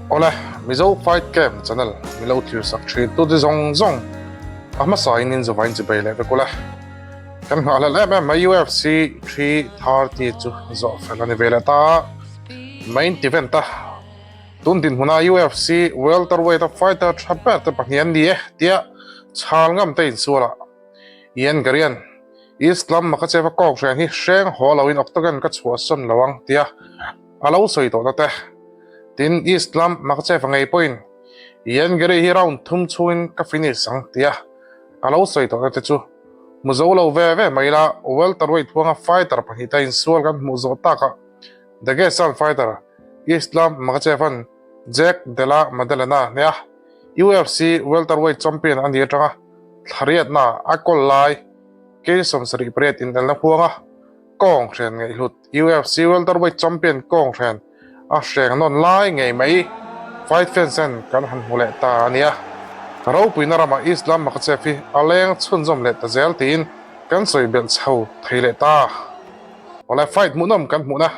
Awle, Mizo Fight Camp channel mi lo thlir sak thin tu te zawng zawng a hmasa in in zawvain chibei leh vek ula. Kan nghahhlelh em em mai UFC 330 chu zawh fel a ni ve leh ta a, main event a tun dinhmuna UFC welterweight a fighter tha ber te pahnih an ni e tia chhal ngam te insualah Ian Garian Islam Makhachev a kawk hren hi hreng haw loin octagon ka chhuahsawn lo ang tia a lo sawi tawhna te. Tin, Islam Makhachev a ngei pawhin Ian Gary hi round thum chhungin ka finish ang tia a lo sawi tawhna te chu hmu zo lo ve ve mai ila welterweight huanga fighter pahnihte insual kan hmuh zawh takah Dagestan fighter Islam Makhachev-a'n Jack Della Maddalena nia UFC welterweight champion a ni atanga thlariatna a kawl lai K 78 inelna huanga kawng hren ngaihhlut UFC welterweight champion kawng hren a hreng nawn lai ngei mai fight fans ten kan han hmu leh ta a nia. Ropuina ramah Islam Makhachev hi a leng chhunzawm leh ta zel tiin kan sawi belh chho thei leh ta. Awle fight hmuhnawm kan hmuhna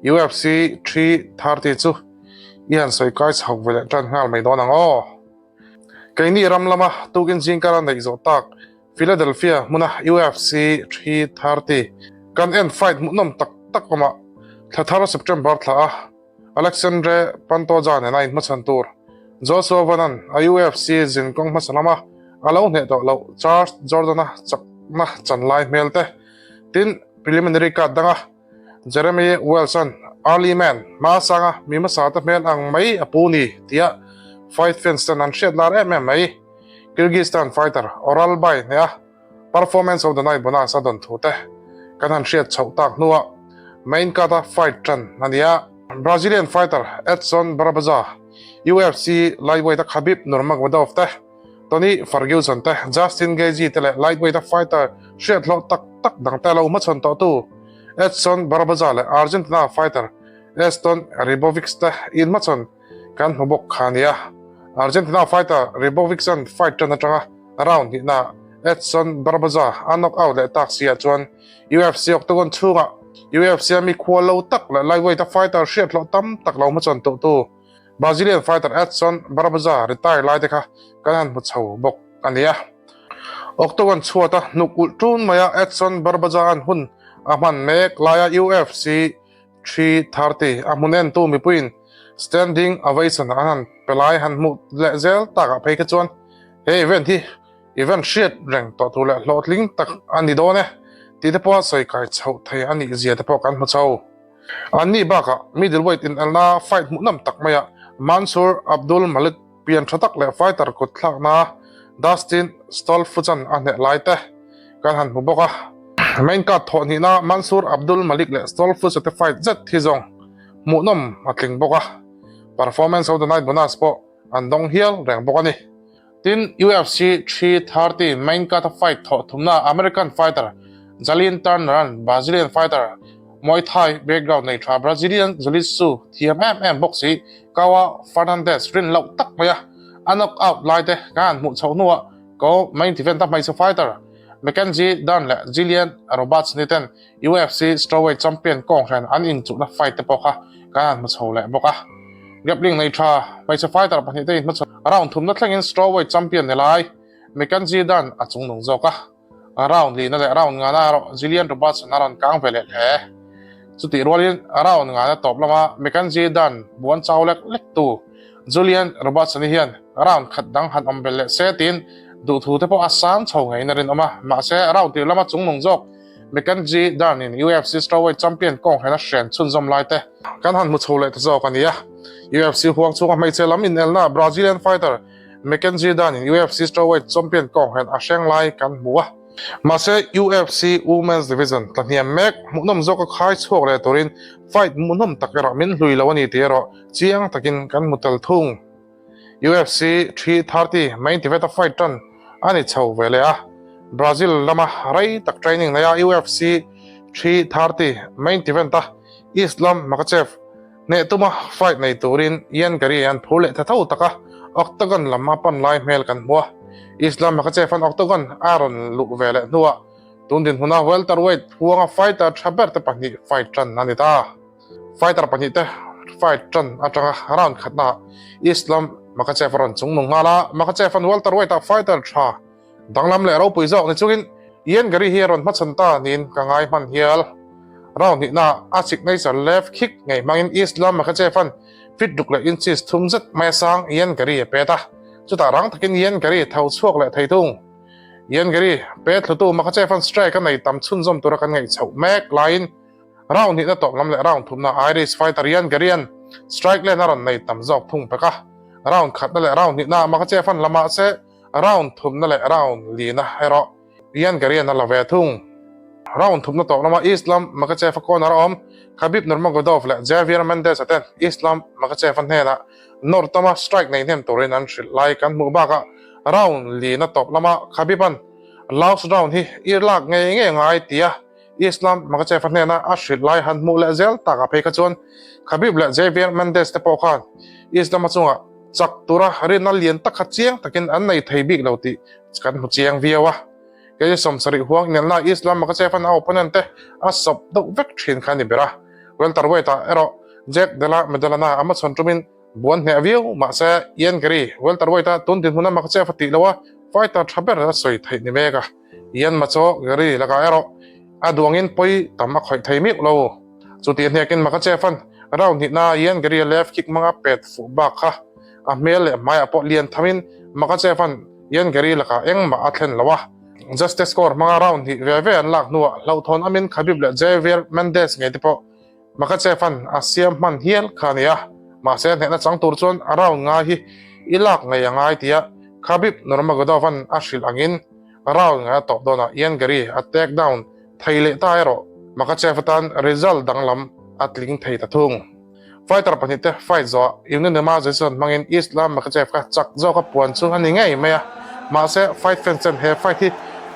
UFC 330 chu i han sawi kai chho ve leh tan nghal mai dawn ang aw. Keini ram lama tukin zingkara neih zawh tak Philadelphia hmuna UFC 330 kan en fight hmuhnawm tak tak awmah thla thar September thla a Alexandre Pantoja nena inhmachhan tur Joshua Van-a'n a UFC zinkawng hmasa lama a lo hneh tawh loh Charles Jordan-a chakna chan lai hmel te tin preliminary card danga Jeremy Wells-a'n Early Man hma sanga mi hmasa te hmel ang mai a pu ni tia fight fans ten an hriat lar em em mai. Kyrgyzstan fighter Oralbay hneha Performance of the Night bonus a dawn thu te kan han hriat chhoh tak hnuah main card-a fight tan a ni a. Brazilian fighter Edson Barboza, UFC lightweight-a Khabib Nurmagomedov te, Tony Ferguson te, Justin Gaethje te leh lightweight-a fighter hriat hlawh tak tak dang te lo hmachhawn tawhtu Edson Barboza leh Argentina fighter Eston Ribovics te inhmachhawn Kan hmu bawk kha nia. Argentina fighter Ribovics-a'n fight tan atanga round hnihna Edson Barboza a knock out leh tak si ah chuan UFC octagon chhungah UFC-a mi khual lo tak leh lightweight-a fighter hriat hlawh tam tak lo hmachhawn tuhtu Brazilian fighter Edson Barboza retire lai te kha kan han hmu chho bawk a nia. Octagon chhuata hnuk ulh tun maia Edson Barboza-a'n hun a hman mek laia UFC 3:30 a hmun entu mipuiin standing ovation an han pe lai han hmuh leh zel takah phei kha chuan he event hi event hriat reng tawh tur leh hlawhtling tak a ni dawn e tih te pawh a sawi kai chhoh thei a nih zia te pawh kan hmu chho. Anni bakah middleweight inelna fight hmuhnawm tak maiah Mansur Abdul Malik Pian tha tak leh fighter kut thlakna Dustin Stolfuchan a hneh lai te kan han hmu bawk a. Main card thawh hnihna Mansur Abdul Malik leh Stolfucha te fight zet hi zawng hmuhnawm a tling bawk a, Performance of the Night bonus pawh an dawng hial reng bawk a ni. Tin, UFC 330 main card a fight thawh thumna American fighter Jalin Turner-a'n Brazilian fighter Muay Thai background nei tha Brazilian Jiu-Jitsu thiam em em bawk si Kaua Fernandez rin loh tak mai a, a knock out lai te kan han hmuh chhoh hnuah ko main event a hmeichhe fighter Mackenzie Dern leh Jillian Roberts ni ten UFC strawweight champion kawng hran an inchuhna fight te pawh kha kan han hmu chho leh bawk a. Grappling nei tha hmeichhe fighter pahnih te inhmachhawn round thumna thlengin strawweight champion ni lai Mackenzie Dern a chungnung zawk a. Round lihna leh round ngana erawh Jillian Robertson a rawn kang ve leh hle. Chutih rualin round ngana tawp lama Mackenzie Dern buan chau lek lek tu Julian Robertson-i hian round khat dang han awm belh leh se tiin duhthu te pawh a sang chho ngeiin a rinawm a. Mahse, round tir lama chungnung zawk Mackenzie Dern-in UFC strawweight champion kawng hrena hren chhunzawm lai te kan han hmu chho leh ta zawk a ni a. UFC huang chhunga hmeichhe lam inelna Brazilian fighter Mackenzie Dern-in UFC strawweight champion kawng hren a hreng lai kan hmu a. Mahse, UFC Women's Division tla hniam mek hmuhnawm zawka khai chhuak leh turin fight hmuhnawm tak erawh min hlui lo a ni tih erawh chiang takin kan hmu tel thung. UFC 330 main tiveta fight tan a ni chho ve leh a, Brazil lama rei tak training nei a UFC 330 main tiventa Islam Makhachev Hneh tuma fight nei turin Ian Garry an phur leh ta tho tak a, Octagon lam a pan lai hmel kan hmu a. Islam Makhachev-a'n Octagon a rawn luh ve leh hnuah tun dinhmuna welterweight huanga fighter tha ber te pahnih fight tan a ni ta. Fighter pahnih te Fight tan atanga round khatnaah Islam Makhachev a rawn chungnung nghal a, Makhachev-a'n welterweight-ah fighter tha danglam leh ropui zawk ni chungin Ian Garry hi a rawn hmachhawn ta niin ka ngai hman hial. Round hnihnaah a signature left kick ngei hmangin Islam Makhachev-a'n feet ruk leh inches thum zet mai a sang Ian Garry a pet a, chutah rang takin Ian Garry tho chhuak leh thei thung. Ian Garry pet hlutu Makhachev-a'n strike a nei tam chhunzawm tura kan ngaih chhoh mek laiin Round hnihna tawp lam leh round thumna Irish fighter Ian Garry-a'n strike lane a rawn nei tam zawk thung pek a. Round khatna leh round hnihna Makhachev an la mahse round thumna leh round lina erawh Ian Garry-a'n a la ve thung. Round thumna tawp lama Islam Makhachev-a corner a awm Khabib Nurmagomedov leh Javier Mendez-a ten Islam Makhachev-a hnenah nawr tama strike nei hnem turin an hrilh lai kan hmuh bakah round lina tawp lama Khabib-a'n last round hi i lak ngei ngei ngai tia Islam Makhachev-a hnena a hrilh lai han hmuh leh zel takah phei kha chuan Khabib leh Javier Mendez te pawh khan Islam-a chungah chak tura rinna lian tak kha chiang takin an nei thei bik lo tih kan hmu chiang viau a. Kei 70 huang inelna Islam Makhachev-a'n a opponent te a sawp deuh vek thin kha a ni ber a. Welterweight-ah erawh Jack Della Maddalena a hmachhawn tumin Buan hneh viau mahse Ian Garry welterweight-a tun dinhmun a Makhachev a tih lo a, fighter tha ber a sawi theih ni mek a. Ian Macho Garry lakah erawh a duangin pawi tam a khawih thei miuh lo. Chutih hnekin Makhachev-a'n round hnihna Ian Garry-a left kick hmanga pet fuh bak kha a hmel leh hmaiah pawh lian thamin Makhachev-a'n Ian Garry lakah engmah a thlen lo a. Justice score hmanga round hnih ve ve an lak hnuah hlauhthawn amin Khabib leh Javier Mendez ngei te pawh Makhachev-a'n a siam hman hial kha a ni a, mahse hnehna chang tur chuan a round ngai hi i lak ngei a ngai tia Khabib Nurmagomedov-a'n a hrilh angin round ngai a tawp dawnah Ian Garry a take down thei leh ta erawh Makhachev atan result danglam a tling thei ta thung. Fighter pahnihte fight zawhah unanimous decision hmangin Islam Makhachev kha chak zawka puan chu a ni ngei mai a, mahse fight fans ten he fight hi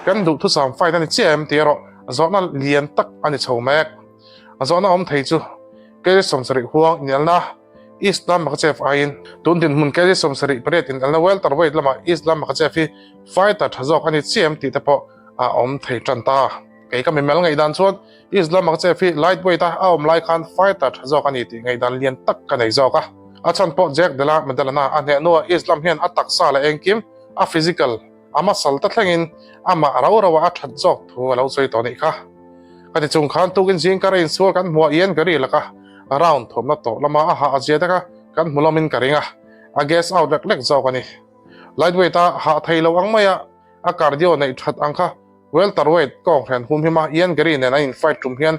kan duhthusam fight a ni chiah em tih erawh zawhna lian tak a ni chho mek. A zawhna awm thei chu KG 70 huang inelna Islam Makhachev aiin tun dinhmun KG 78 inelna welterweight lamah Islam Makhachev hi fighter tha zawk a ni chiah em tih te pawh a awm thei tan ta. Kei ka mimel ngaihdan chuan Islam Makhachev hi lightweight a a awm lai khan fighter tha zawk a ni tih ngaihdan lian tak ka nei zawk a. A chhan pawh Jack Della Maddalena a hneh hnuah Islam hian a taksa leh engkim a physical A hmasal ta thlengin amah rau rauah a that zawk thu a lo sawi tawh nih kha. Ka ti chung khan tukin zingkar a insual kan hmuah Ian Gary laka round thawmna tawh lama a hah a zia dek a, kan hmu lawmin ka ring a, a gas out lek lek zawk a ni. Lightweight a hah thei lo ang maia a cardio neih that ang kha welterweight kawnghren humhima Ian Gary nen an infight tum hian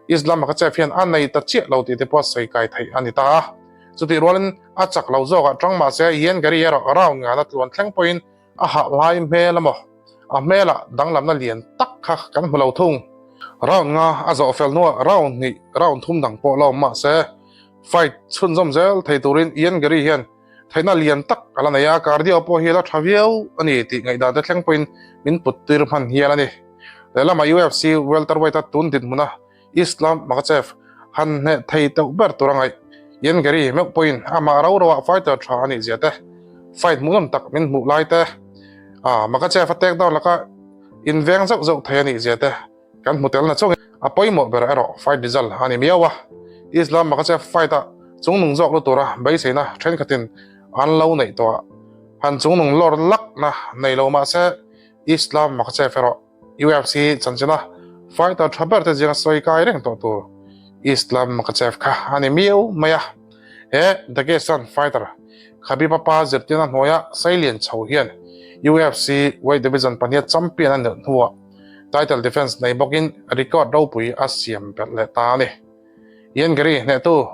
Islam Makhachev hian a nei ta chiah lo tih te pawh sawi kai theih a ni ta a. Chutih rualin a chak lo zawkah tang mahse Ian Gary erawh round ngana tluan thleng pawhin A hah lai hmel emaw a hmelah danglamna lian tak kha kan hmu lo thung. Round nga a zawh fel hnuah round hnih, round thum dang pawh la awm mahse fight chhunzawm zel thei turin Ian Garry hian theihna lian tak a la nei a, cardio pawh hi a la tha viau a ni tih ngaihdan te thleng pawhin min put tir hman hial a ni. Lehlamah UFC welterweight-a tun dinhmuna Islam Makhachev han hneh thei teuh ber tur a ngaih. Ian Garry meuh pawhin amah ro roah fighter tha a nih zia te, fight hmuhnawm tak min hmuh lai te, ah Makhachev a take down laka inveng zauh zauh thei a nih zia te kan hmu tel na chungin a pawimawh ber erawh fight result a ni miau a. Islam Makhachev fight ah chungnung zawk lu tura beiseina thenkhatin an lo neih tawh ah han chungnung lawr lakna nei lo mahse Islam Makhachev erawh UFC chanchina fighter tha ber te zinga sawi kai reng tawh tur Islam Makhachev kha a ni miau mai a. He Dagestan fighter Khabib a pa zirtirna hnuaia sailian chho hian UFC weight division pahniha champion a neuh hnuah title defence nei bawkin record ropui a siam belh leh ta a ni. Ian Garry hnehtu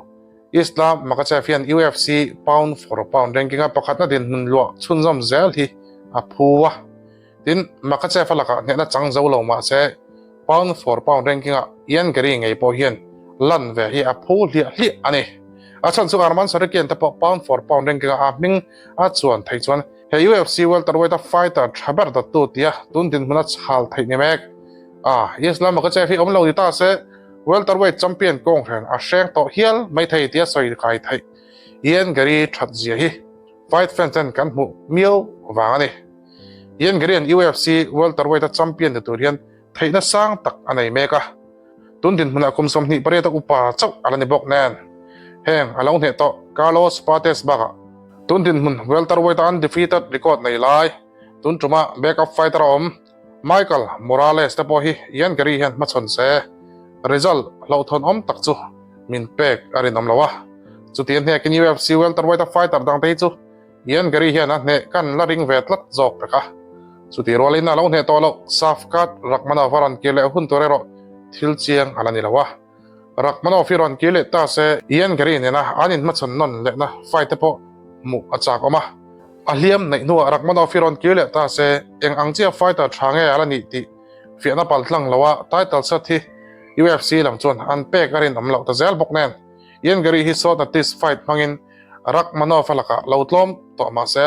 Islam Makhachev hian UFC pound for pound ranking-a pakhatna dinhmun luah chhunzawm zel hi a phu a. Tin, Makhachev-a lakah hnehna chang zo lo mah se, pound for pound ranking-ah Ian Garry ngei pawh hian lan ve hi a phu hliah hliah a ni. A chhan chu Arman Tsarukyan te pawh pound for pound ranking-ah a hming a chuan theih chuan he UFC welterweight-a fighter tha ber dawttu tia tun dinhmuna chhal theih ni mek. A, Islam Makhachev hi awm lo ni ta se, welterweight champion kawnghren a hreng tawh hial mai thei tia sawi kai theih Ian Garry that zia hi fight fans ten kan hmuh miau vang a ni. Ian Garry-a'n UFC welterweight-a champion ni tur hian theihna sang tak a nei mek a, tun dinhmunah kum 28 a upa chauh a la ni bawk nen. Heng a lo hneh tawh Carlos Prates bakah tun dinhmun welterweight a undefeated record nei lai tun tumah backup fighter a awm Michael Morales te pawh hi Ian Garry hian hmachhawn se result hlauhthawn awm tak chu min pek a rinawm lo a. Chuti a hnekin UFC welterweight a fighter dangte hi chu Ian Garry hian a hneh kan la ring ve tlat zawk pek a. Chutih rualin a lo hneh tawh loh Shavkat Rakhmonov a rawn kir leh hun tur erawh thil chiang a la ni lo a. Rakhmonov hi rawn kir leh ta se Ian Garry nena an inhmachhawn nawn lehna fight te pawh hmuh a chak awm a. A hliam neih hnuah Rakhmonov hi rawn kir leh ta se eng ang chiah fighter tha nge a la nih tih fiahna pal tlang lo a title shot hi UFC lam chuan an pek a rinawm loh ta zel bawk nen. Ian Garry hi short notice fight hmangin Rakhmonov a lakah lo tlawm tawh mah se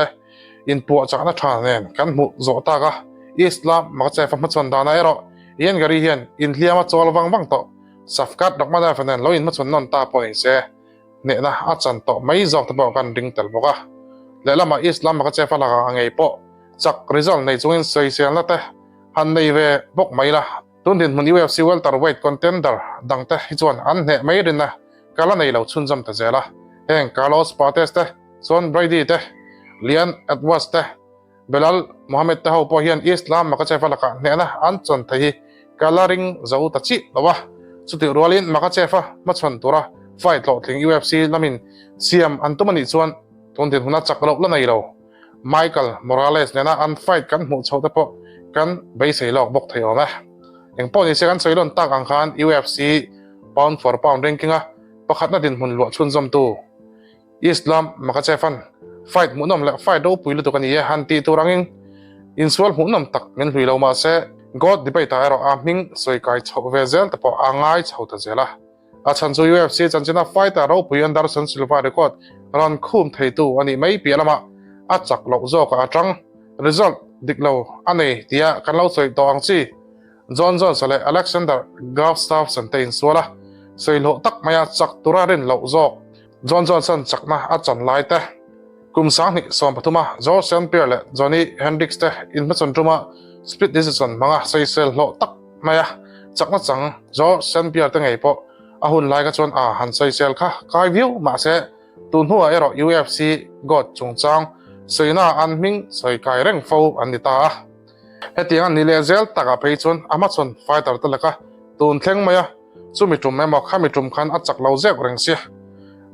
inpuah chakna tha nen kan hmuh zawh tak a, Islam Makhachev a hmachhawn danah erawh Ian Garry hian inhliam a chawl vang vang tawh. Shavkat Rakhmonov nen lo inhmachhawn nawn ta pawh ni se hnehna a chan tawh mai zawk te pawh kan ring tel bawk a. Lehlamah Islam Makhachev a lakah a ngei pawh chak result nei chungin sawiselna te han nei ve bawk mai la. Tun dinhmun UFC welterweight contender dangte hi chuan an hneh mai rinna ka la nei lo chhunzawm ta zel a. Heng Carlos Prates te, Sean Brady te, Leon Edwards te, Belal Muhammad te ho pawh hian Islam Makhachev-a lakah hnehna an chawn thei hi ka la ring zo ta chiah lo a. Chutih rualin Makhachev-a hmachhawn tura fight hlawhtling UFC lamin siam an tum a nih chuan tun dinhmuna chak loh la nei lo. Michael Morales nena an fight kan hmuh chhoh te pawh kan beisei lawk bawk thei awm e. Engpawh nise kan sawi lawn tak ang khan UFC pound for pound ranking a pakhatna dinhmun luah chhunzawmtu Islam Makhachev-a'n fight hmuhnawm leh fight ropui lutuk a ni e han tih tur angin insual hmuhnawm tak min hlui lo mahse God debate-ah erawh a hming sawi kai chhoh ve zel te pawh a ngai chho ta zel a. A chhan chu UFC chanchina fighter ropui Anderson Silva record rawn khum theitu a nih mai piah lamah a chak loh zawkah a tang. Result dik lo a nei tia kan lo sawi tawh ang chi. Jon Jones leh Alexander Gustafsson te insual a, sawi hlawh tak maia chak tura rin loh zawk Jon Jones-a'n chakna a chan lai te, kum 2013 a George St Pierre leh Johnny Hendricks te inhmachhawn tuma split decision hmanga sawisel hlawh tak maia chakna chang George St Pierre te ngei pawh a hun lai kha chuan a han sawisel kha kai viau mahse tun hnuah erawh UFC God chungchang sawina an hming sawi kai reng fo an ni ta a. Hetiang an ni leh zel takah phei chuan a hmachhawn fighter te laka tun thleng maia Chumi tum emaw khami tum khan a chak lo zeuh reng sia.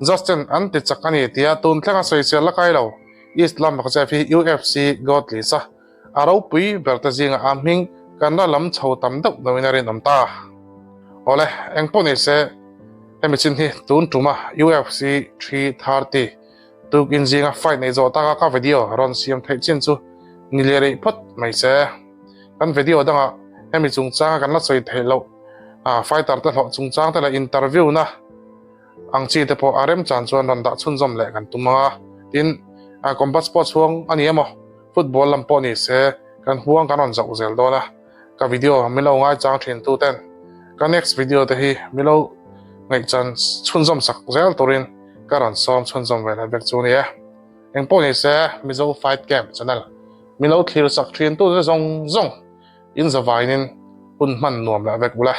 Justin an ti chak a ni tia tun thlenga sawichhiar la kai lo. Islam Makhachev hi UFC God list a a ropui ber te zinga a hming kan la lam chho tam deuh deuhin a rinawm ta. Awle, engpawh ni se hemi chin hi tun tuma UFC 330 tukin zinga fight nei zawh taka ka video rawn siam theih chin chu ni leh rih phawt mai se. Kan video dangah hemi chungchanga kan la sawi theih loh ah fighter te hlawh chungchang te leh interview na ang chi te pawh a remchan chuan rawn dah chhunzawm leh kan tum ang a, tin ah combat sports huang a ni emaw football lam pawh ni se kan huang kan rawn zauh zel dawn a, ka video min lo ngaichang thin tu ten ka next video te hi min lo ngaihchan chhunzawm sak zel turin ka rawn sawm chhunzawm ve leh vek chu a ni e. Engpawh ni se Mizo Fight Camp channel min lo thlir sak thin tu te zawng zawng. In zavainin hun hman nuam leh vek ule.